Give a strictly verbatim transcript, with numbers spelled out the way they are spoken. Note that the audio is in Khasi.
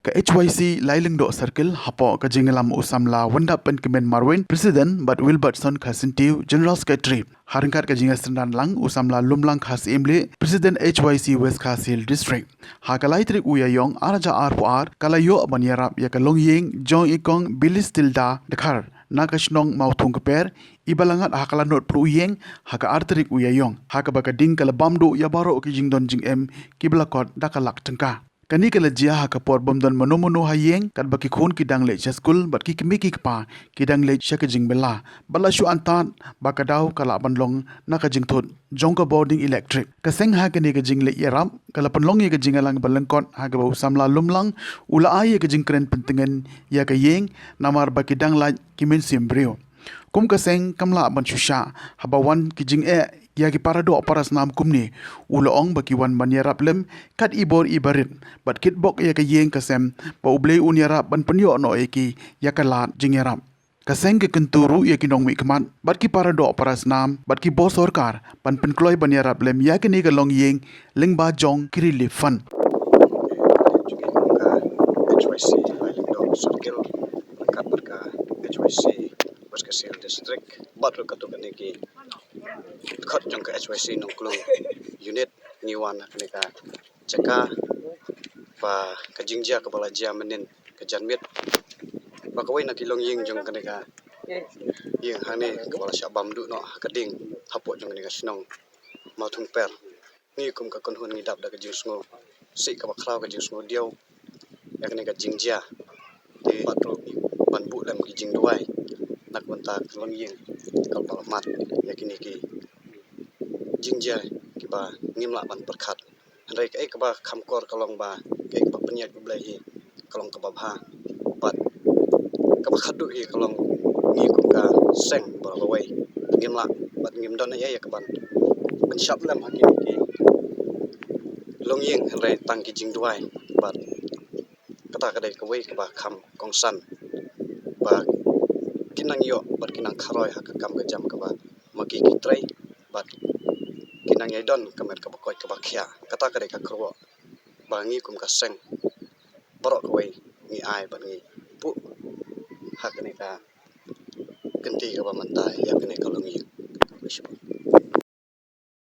Ka H Y C Lailingdoh Circle hapoh ka jingïalam u samla Wendap Pynkmen Marwin, President, bad Wilbertson Kharsyntiew, General Secretary. Ha ryngkat ka jingïasynran lang u samla Lumlang Kharsyiemlieh, President H Y C West Khasi Hills District. Ha ka lai tarik u Ïaïong ar hajar arphew ar ka la ïoh ban ïarap ïa ka longïing jong i kong Bilistilda Dkhar na ka shnong Mawthungkper, i ba la ngat ha ka lanot pyrshah ïing ha ka ar tarik u Ïaïong, ha kaba ka ding ka la bam duh ïa baroh ki jingdon jingem kiba la kot da ka lak tyngka. Kane ka la jia ha ka por bym don mano mano ha ïing, katba ki khun ki dang leit sha skul bad ki kmie ki kpa ki dang leit sha ka jingmela, bad la shu antad ba ka daw ka lah ban long na ka jingthut jong ka bording elektrik. Ka seng ha kane ka jingleit ïarap ka la pynlong ïa ka jingïalang ba lyngkot ha kaba u samla Lumlang u la ai ïa ka jingkren pyntngen ïa ka ïing namar ba ki dang lait ki mynsiem briew. Kum ka seng kam lah ban shu shah haba wan ki jingeh ïa ki paradoh parasnam kumne. U la ong ba ki wan ban ïarap lem kat i bor i barit bad kitbok ïa ka ïing ka sem ba U Blei un ïarap ban pynïoh noh ïa ki ïa ka lad jingïarap. Ka seng ka kyntu ruh ïa ki nongmihkhmat bad ki paradoh parasnam bad ki bor sorkar ban pynkloi ban ïarap lem ïa kane ka longïing lyngba jong ki relief fund. Ka H Y C Lailingdoh Circle ryngkat bad ka H Y C West Khasi Hills District bad ruh katto katne ki dkhot jong ka H Y C Nongklung Unit ngi wan ha kane ka jaka ba ka jingjia kaba la jia mynnin ka janmiet ba kawei na ki longïing jong kane ka ïing hangne kaba la shah bam duh noh ha ka ding hapoh jong kane ka shnong Mawthungkper. Ngi kum ka kynhun ngi dap da ka jingsngew sih kaba khraw, ka jingsngew diaw ïa kane ka jingjia. Te pat ruh ban buh lem ki jingduwai na ka bynta ka longïing kaba la mat ïa kine ki jingjia kiba ngim lah ban pyrkhat. Hynrei kaei kaba kham kor ka long ba kaei kaba pynïaid U Blei hi ka long kaba bha. Bad kaba khatduh hi ka long ngi kum ka seng baroh kawei ngim lah bad ngim don ei ei ïa kaban pynshad lem ha kine ki longïing, hynrei tang ki jingduwai. Bad kata ka dei kawei kaba kham kongsan ba ki nang ïoh bad ki nang kharoi ha ka kam ka jam kaba ma ki ki trei bad ki nang ïai don ka met kaba koit kaba khiah. Kata ka dei ka kyrwoh ba ngi kum ka seng baroh kawei ngi ai bad ngi buh ha kane ka kynti kaba mynta ïa kane ka longïing.